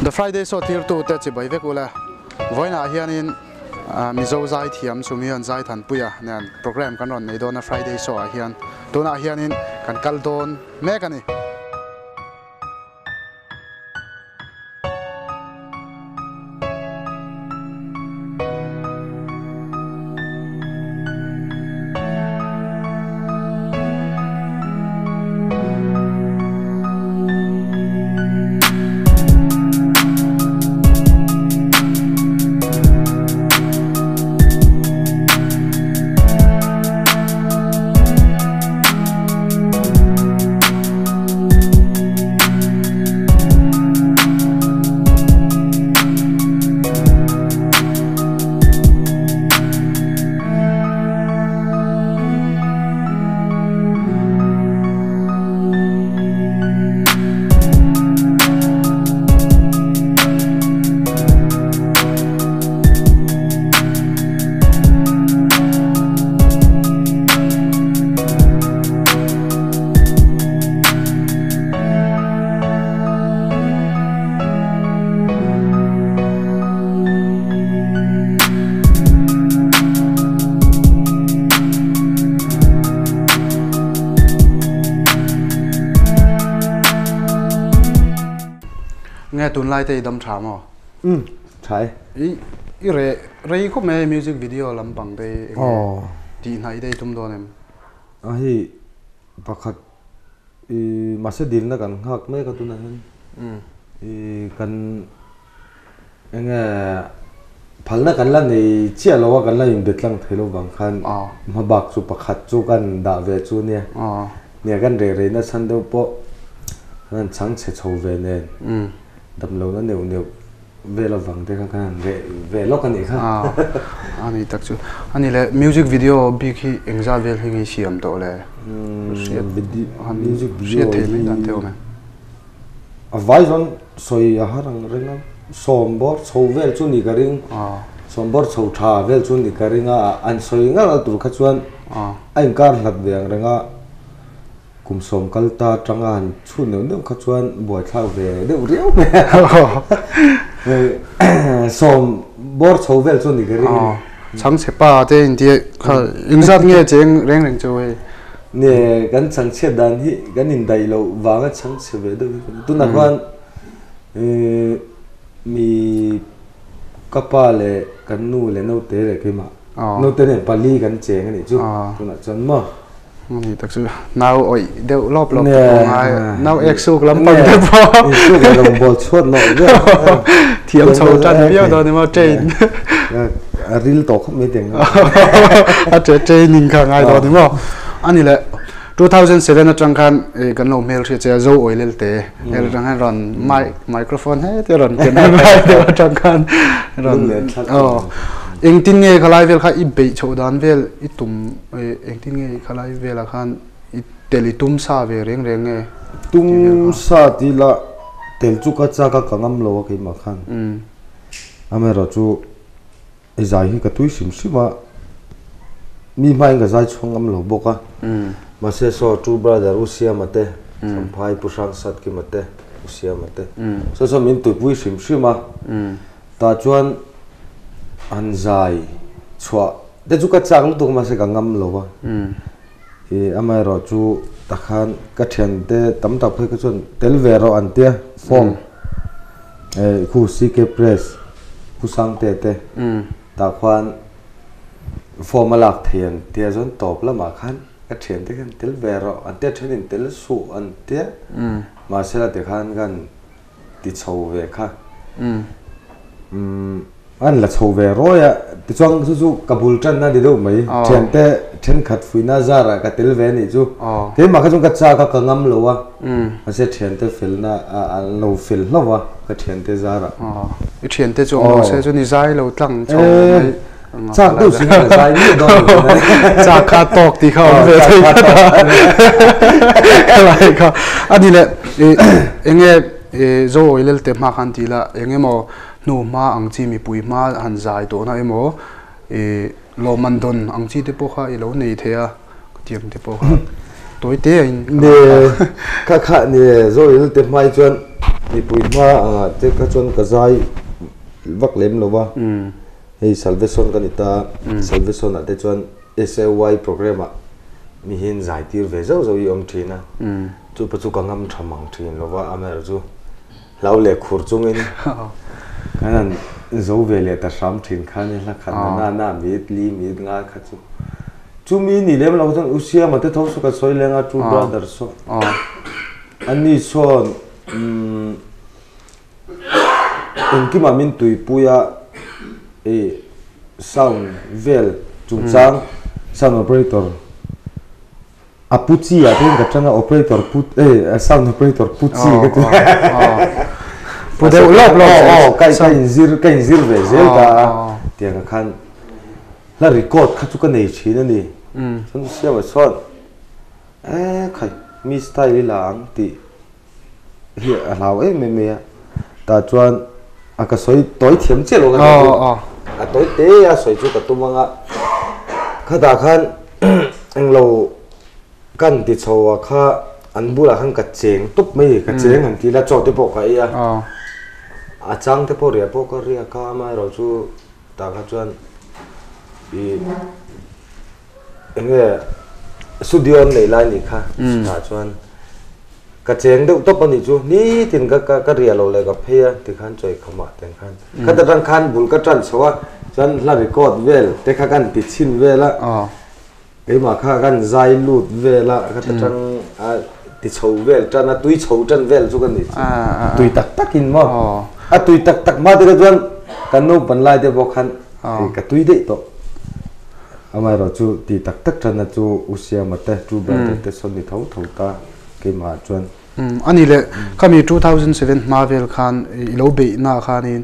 The Friday Show tirtute chibai vek ula, vawiinah hianin Mizo zaithiam Sumion Zaithanpuia nen program kan rawn nei dawn a Friday Show ah hian. Tunah hianin kan kal dawn mek a ni. Nge tunlai te i dam tha maw? Umm tha e. I i reh rei khawp mai music video lampang te hi enge tih hnaih te i tum dawn em? A hei pakhat i mahse dilna kan nghak mek a tunah hian i kan enge phalna kan la nei chiah lo a kan la inbe tlang thei lo vang khan hmabak chu pakhat chu kan dah ve chu nia nia kan reh rei nachhan deuh pawh kan chhang chhe chho ve nen damlohna neuh neuh vel avang te kha kan han reh ve lawk a nih kha. A ni tak chu. A ni le, music video bik hi engzat vel hi nge i siam tawh le? Music video hi a vai zawn sawi a har ang reng a, sawm bawr chho vel chu ni ka ring, sawm bawr chho tha vel chu ni ka ring a, an sawi ngar ngar tur kha chuan a inkar hlat ve ang reng a. Kum sawm kal ta atanga han chhut neuh neuh kha chuan buaithlak ve deuh riau mai a. Sawm bawr chho vel chu ni ka ring a ni. Chhangchhe pa te in tia kha engzat nge cheng reng reng chu hei? Nge kan chhangchhiat dan hi kan indaih loh vanga chhangchhe ve deuh hi ka ni. Tunah khan mi ka pa leh kan nu leh naute leh keimah naute nen pali kan cheng a nih chu tunah chuan maw. Ni tak chu nau awih deuh lawp lawp te pawh ngai nau ek suk lam pang te pawh suk leh rawng bawl chhuat nawh viau thiam chho tan viau dawn emaw train a ril tawh khawp mai teng a training kha ngai dawn emaw ani le 2007 atang khan kan lo hmel hria che zo oil el te el atang khan ron mic microphone he te ron ken lai deuh atang khan ron engtin nge khalai vel kha i beih chhoh dan vel i tum Engtin nge i khalai velah khan i tel i tum sa ve reng reng nge? Tum sa tih lah tel chu ka chak a, ka ngam lo a keimah khan. Amaherawh chu i zai hi ka tui hrim hrim a, mi hmain ka zai chhuang ngam lo bawk a. Mahse saw True Brother U Siama te, Champhai Pu Hrang Satkima te, U Siama te, saw saw min tuipui hrim hrim a. Tah chuan han zai chhuah te chu ka chak lutuk mahse ka ngam lo a, ih amaherawh chu takhan ka thiante tam tak phei kha chuan tel ve rawh an tia form eh khu CK press khu Sangte te tah khuan form a lak thei an tia chuan tawp lamah khan ka thiante khan tel ve rawh an tia thenin tel suh an tia mahse la tikhan kan ti chho ve kha an la chho ve rawi a tichuan chu chu ka bul tan na ni deuh mai thiante thenkhat fuihna zarah ka tel ve anih chu keimah kha chuan ka chak a ka ngam lo a mahse thiante felna an lo fel hlauh a ka thiante zarah i thiante chu awm lo se chu ni zai lo tlang chho mai chak deuh sin a zai miah dawn lo chak kha tawk tih kha awm ve thei kha lai kha ani le enge zo oilel te hma khan ti la enge maw hnu hma ang chi mipui hma han zai tawh na emaw lawmman dawn ang chi te pawh kha i lo nei thei a tiang te pawh kha tawi te a in ne kha kha ne zo oilel te hma hi chuan. Mipui hma angah te kha chuan ka zai vak lem lo va, hei Salvation ka ni ta, Salvation ah te chuan SAY programme ah mi hian zai tir ve zauh zauh hi awm thin a, chu pawh chu ka ngam tha mang thin lo va, amaherawh chu hlau leh khur chungin kan han zo ve leh ta hram thin kha nia, hla khat na na na mit li mit nga kha chu. Chumi ni lem lo chuan U Siama te tho chu ka sawi leng a, True Brothers saw. Ani chuan umm engkimah min tuipui a ih sound vel chungchang sound operator a pu chi ah te hian ka tang a operator pu eh sound operator pu chi ka ti pu deuh lawk lawk aw ka ka inzir ka inzir ve zel ta a tiang khan hla record kha chu ka nei thin a ni chuan siamah chuan E khai, mi style i la ang tih hi a hlau em em mai a, tah chuan a ka sawi tawi thiam chiah lo ka ni chu, a tawi te a sawi chu ka tum ang a, khatah khan englo kan ti chho a kha an bulah khan ka cheng tawp mai a ni, ka cheng han ti ila chaw te pawh ka ei a, a chang te pawh riah pawh ka riak a, amaherawh chu tah kha chuan ih. Enge studio an neih lai nih kha chutah chuan ka cheng deuh tawp a nih chu nitin ka ka ka riah loh leh ka phei a tikhan chawi khamah te khan khata tang khan bul ka tan chho a chuan hla record vel te kha kan ti chhin vel a keimah kha kan zai lut vel a khata tang a ti chho vel tan a tui chho tan vel chu ka nih chu tui tak tak in maw a tui tak tak hma te kha chuan kan naupan lai te pawh khan ka tui daih tawh. Amaherawh chu ti tak tak tanna chu U Siama te, True Brother te sawn ni tho tho ta keimah chuan. A ni le, khami 2007 hma vel khan i lo beihna khanin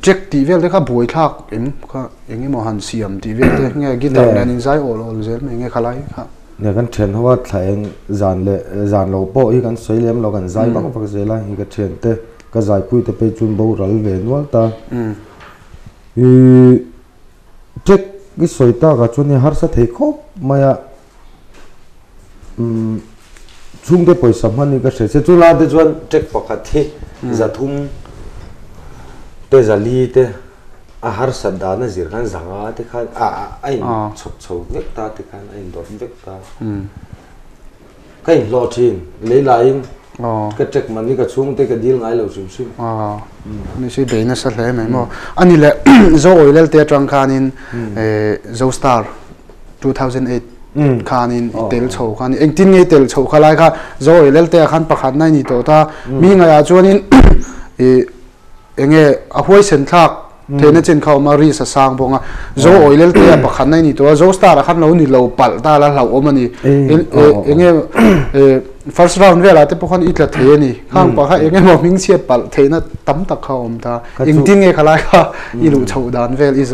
check tih vel te kha buaithlak em kha eng emaw han siam tih vel te nge guitar nen in zai awl awl zel mai nge khalai kha. Nia kan thian ho a thla eng zan leh zan lo pawh hi kan sawi lem lo kan zai vak vak zel a hi ka thian te ka zaipui te phei chuan boral ve nual ta. I Check i sawi takah chuan hei harsa thei khawp mai a, umm chhungte pawisa hman hi ka hria che chu lai te chuan check pakhat hi zathum te zali te a harsat dan a zir khan zanga te khan a a in chhawp chho vek ta te khan a indawt vek ta. Ka inhlawh thin, lei laiin ka check man hi ka chhungte ka dil ngai lo hrim hrim. Ni si bei nasa hle mai maw. A ni le Zo Oilel te atang khanin Zo Star 2008 khanin i tel chho khan engtin nge i tel chho kha lai kha Zo Oilel te ah khan pakhat na i ni tawh ta. Mi ngaiah chuanin i Enge a huaisen thlak theihna chin kha awm a, risk a sang bawk a. Zo Oilel te a pakhat na i ni tawh a, Zo Star ah khan lo ni lo palh ta la hlauhawm a ni. Enge first round velah te pawh khan i tla thei a ni. Khang pah kha enge maw hming chhiat palh theihna tam tak kha a awm ta. Engtin nge khalai kha i luh chhoh dan vel i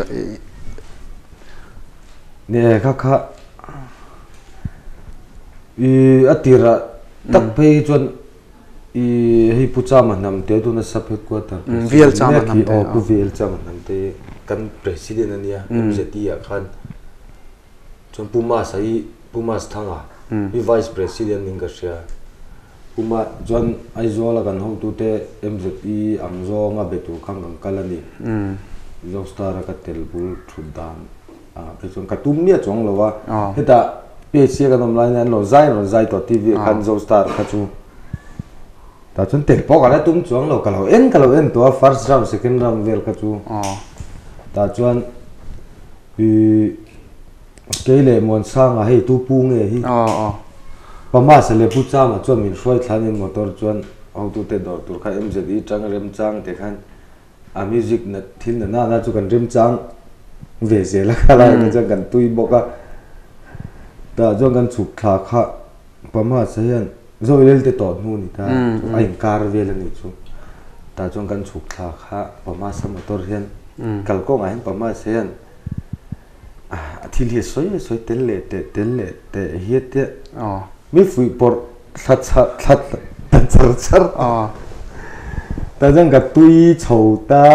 Nge kha kha i a tirah tak phei hi chuan I hei Pu Chama Hnamte tuna sub headquarter VL Chama Hnamte aw Pu VL Chama Hnamte kan president ania MZE ah khan chuan Pu Mas hi Pu Mas Thanga hi vice president in ka hria Pu Ma chuan Aizawl a kan hotute MZE ang zawnga be tur khan kan kal ani Zostar a ka tel bul thut dan ah phei chuan ka tum miah chuang lo a hetah PHC a kan awm laiin an lo zai an rawn zai tawh TV ah khan Zostar kha chu tah chuan tel pawh ka la tum chuang lo ka lo en ka lo en tawh a first round second round vel kha chu tah chuan ih kei leh Muansanga hei tu pu nge hi Pamasa leh Pu Chama chuan min hruai thlanin motor chuan hotute dawr tur kha MZE tang remchang te khan A music na thil na nana chu kan remchang ve zel a kha lai chuan kan tui bawk a tah chuan kan chhuk thla kha pamasa hian Zoilel te tawh hnu ni ta a inkar vel a nih chu tah chuan kan chhuk thla kha pamasa motor hian kalkawngah hian pamasa hian a thil hi a sawi a sawi tel leh teh tel leh teh hi a tia mi fuih pawrh thla char thla ta char char tah chuan ka tui chho ta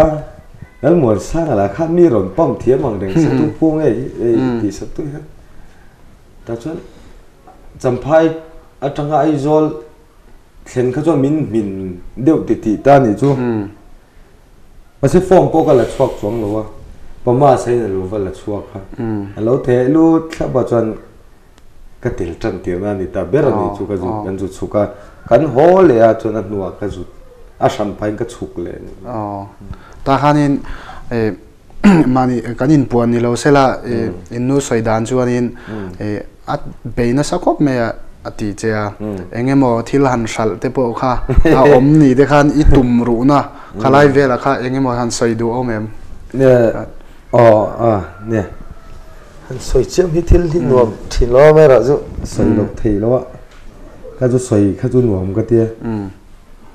Lalmuansanga lah khan mi rawn pump thiam ang reng se tu pawh nge i tih sak tui hian tah chuan Champhai atanga Aizawl. thlen kha chuan min hmin deuh ti tih ta nih chu. Mahse form pawh ka la chhuak chuang lo a, Pama sain a lo va la chhuak a, a lo theh lut thlap a chuan ka tel tan tirna a ni ta ber a nih chu ka zut kan zu chhuk a, kan haw leh a chuan a hnuah ka zut a hran phahin ka chhuk leh a ni. Tah khanin mahni kan inpuan ni lo sela innu sawi dan chuanin a bei nasa khawp mai a a ti che a, eng emaw thil han hralh te pawh kha a awm ni te khan i tum ruhna khalai velah kha eng emaw han sawi duh awm em? Aw a nia han sawi chiam hi thil hi nuam thin lo a erawh chu sawi loh theih loh a kha chu sawi kha chu nuam ka tia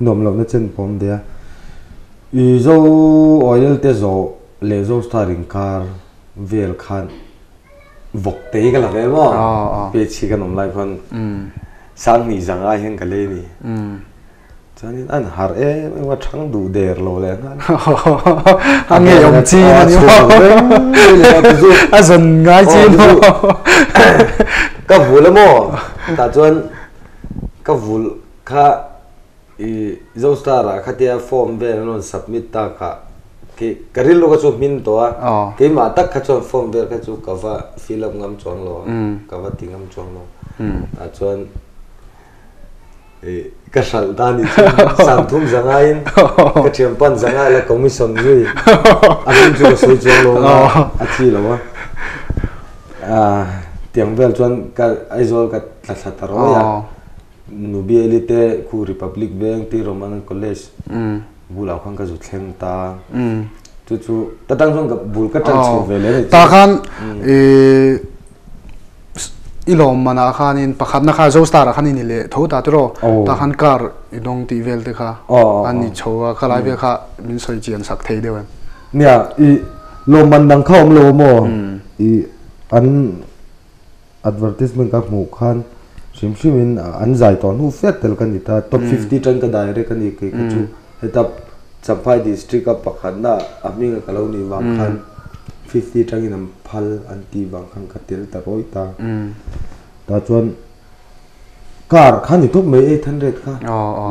nuam lohna chen pawh awm thei a. I Zo Oil te zawh leh Zo Star inkar vel khan vawk te hi ka la ve maw? PHC kan awm lai khan Sanghnih zanga hian ka lei a ni. Chuanin an harh em em a, thang duh der lo leh nghal. A ngei awm chi a ni maw? A zawn ngai chi maw? Ka vul a maw? Tah chuan ka vul kha I Zostar ah khatia form vel an rawn submit tak ah kei ka rilru kha chu hmin tawh a, keimah tak kha chuan form vel kha chu ka va fill up ngam chuang lo a, ka va ti ngam chuang lo. Tah chuan i ka hralh ta ni chu Sangthum zangaiin ka thianpan zangai la commission zui a hming chu ka sawi chuang lo a, a thi lo a. Tiang vel chuan ka Aizawl ka tla thla ta rawi a. Nubieli te khu Republic Veng T Roman College bulah khan ka zu thleng ta. Chu chu ta tang chuan ka bul ka tan chho ve leh a ni. Ta khan i lawm manah khanin pakhatna kha Zostar ah khan i ni leh tho ta tiraw? Ta khan car i dawng tih vel te kha a ni chho a, khalai vel kha min sawi chian sak thei deuh em? Nia, i lawmman dang kha awm lo a maw? I an Advertisement ka hmuh khan hrim hrim in an zai tawh hnu fiat tel ka ni ta, top 50 tan ka direct a ni kei kha chu heta Champhai district a pakhatna a hming a ka lo nih vang khan 50 tangin an phal an tih vang khan ka tel ta rawi ta. Tah chuan car kha ni tawp mai 800 kha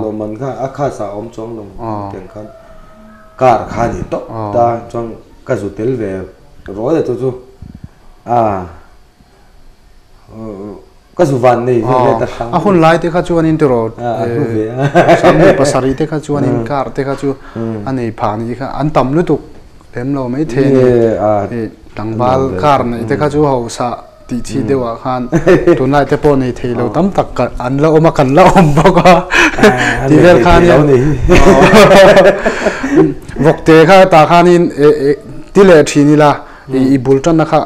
lawmman kha a khas ah a awm chuang lo tiang khan car kha ni tawp ta chuan ka zu tel ve rawi a chu chu a. Ka zu van nei ve le ta hrang. A hun lai te kha chuanin tiraw Sangni pasarih te kha chuanin car te kha chu a nei phah ni kha an tam lutuk lem lo mai thei a ni. Tlangval car neih te kha chu hausa tih chi deuh ah khan tunlai te pawh nei thei lo tam tak an la awm a kan la awm bawk a tih vel khanin vawkte kha tah khanin ti leh thin ila i bul tanna kha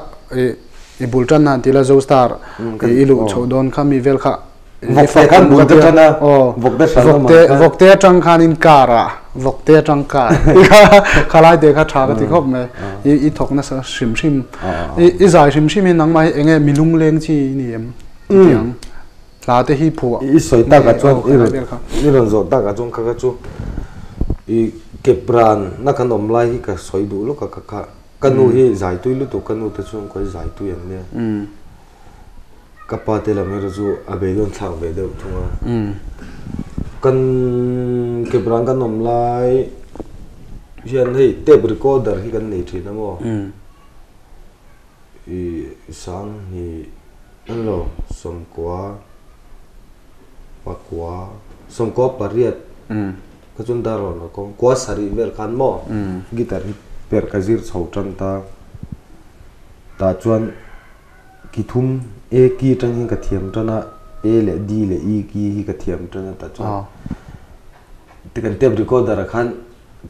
i bul tan nan tila zo star i luh chhoh dawn kha mi vel kha vawkte khan bul te tan a vawkte vawkte vawkte atang khan in car a vawkte atang car khalai te kha tha ka ti khawp mai i i thawk nasa hrim hrim i i zai hrim hrim in nangmah hi enge milung leng chi ni em tiang hla te hi phuah i sawi tak ah chuan i rawn i rawn zawh tak ah chuan kha kha chu i kepran na kan awm lai hi ka sawi duh lawk a ka kha Ka nu hi zaitui lutuk, ka nu te chhungkaw hi zaitui an nia. Ka pa te lam erawh chu a beidawn thlak ve deuh thung a. Kan Kepran kan awm lai hian hei tape recorder hi kan nei thin a maw? I Sanghnih an lo sawmkua pakua sawmkua pariat. Ka chuan dar rawn a kawng kua sarih vel khan maw guitar hi perh ka zir chho tan ta tah chuan ki thum A key atang hian ka thiam tan a A leh D leh E key hi ka thiam tan a tah chuan kan tape recorder ah khan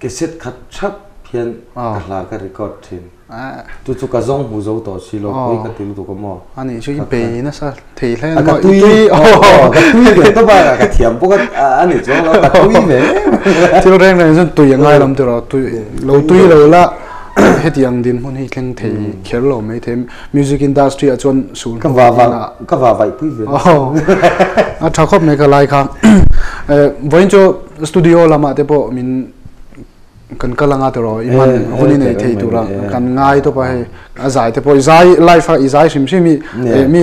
cassette khat thap hian ka hla ka record thin. Chu chu ka zawng hmu zo tawh si lo, pawi ka ti lutuk a maw? A nih chu i bei nasa thei hle a maw? Ka tui, ka tui ve tawp a, ka thiam bawk a, a nih chuang lo, ka tui ve em. Thil reng reng chuan tui a ngai lam tiraw, tui lo tui lo la hetiang dinhmun hi thleng thei kher lo mai thei. Music industry ah chuan sul Ka va va ka va vaih pui ve. A tha khawp mai ka lai kha. Vawiin chu studio lamah te pawh min. kan kal anga tiraw i hman hun i nei thei tura kan ngai tawp a hei a zai te pawh i zai live a i zai hrim hrim hi mi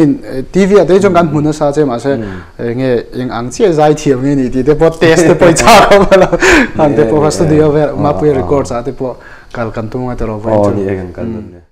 TV ah te chuan kan hmu nasa che mahse enge eng ang chiah zai thiam nge ni tih te pawh test te pawh i chak awm a lo han te pawh kha studio vel Mapuia records ah te pawh kal kan tum anga tiraw vawiin chu.